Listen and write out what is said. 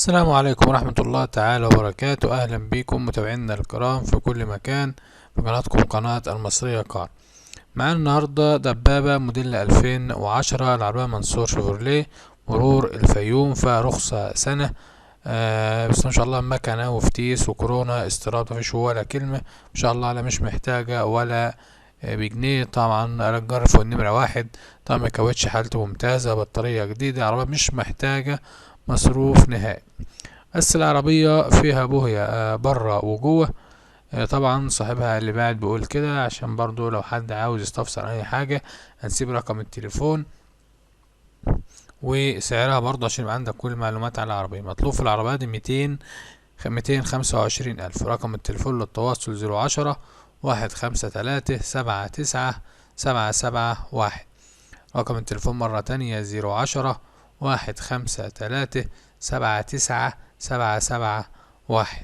السلام عليكم ورحمة الله تعالى وبركاته. أهلا بكم متابعينا الكرام في كل مكان في قناتكم قناة المصرية كار. معانا النهاردة دبابة موديل 2010، العربية منصور شيفروليه، مرور الفيوم، فيها رخصة سنة. بس ما شاء الله مكنة وفتيس وكورونا استيراد، مفيش ولا كلمة ما شاء الله، لا مش محتاجة ولا بجنيه. طبعا رجر فوق النمرة 1، طبعا ما كوتش، حالته ممتازة، بطارية جديدة، عربية مش محتاجة مصروف نهائي. بس العربية فيها بوهية برا وجوه. طبعا صاحبها اللي بعد بيقول كده، عشان برضو لو حد عاوز يستفسر عن اي حاجة هنسيب رقم التليفون وسعرها برضو عشان يبقى عندك كل المعلومات على العربية. مطلوب في العربية دي 225,000. رقم التليفون للتواصل 010 153 79 771. رقم التليفون مرة تانية 010 153 79 771.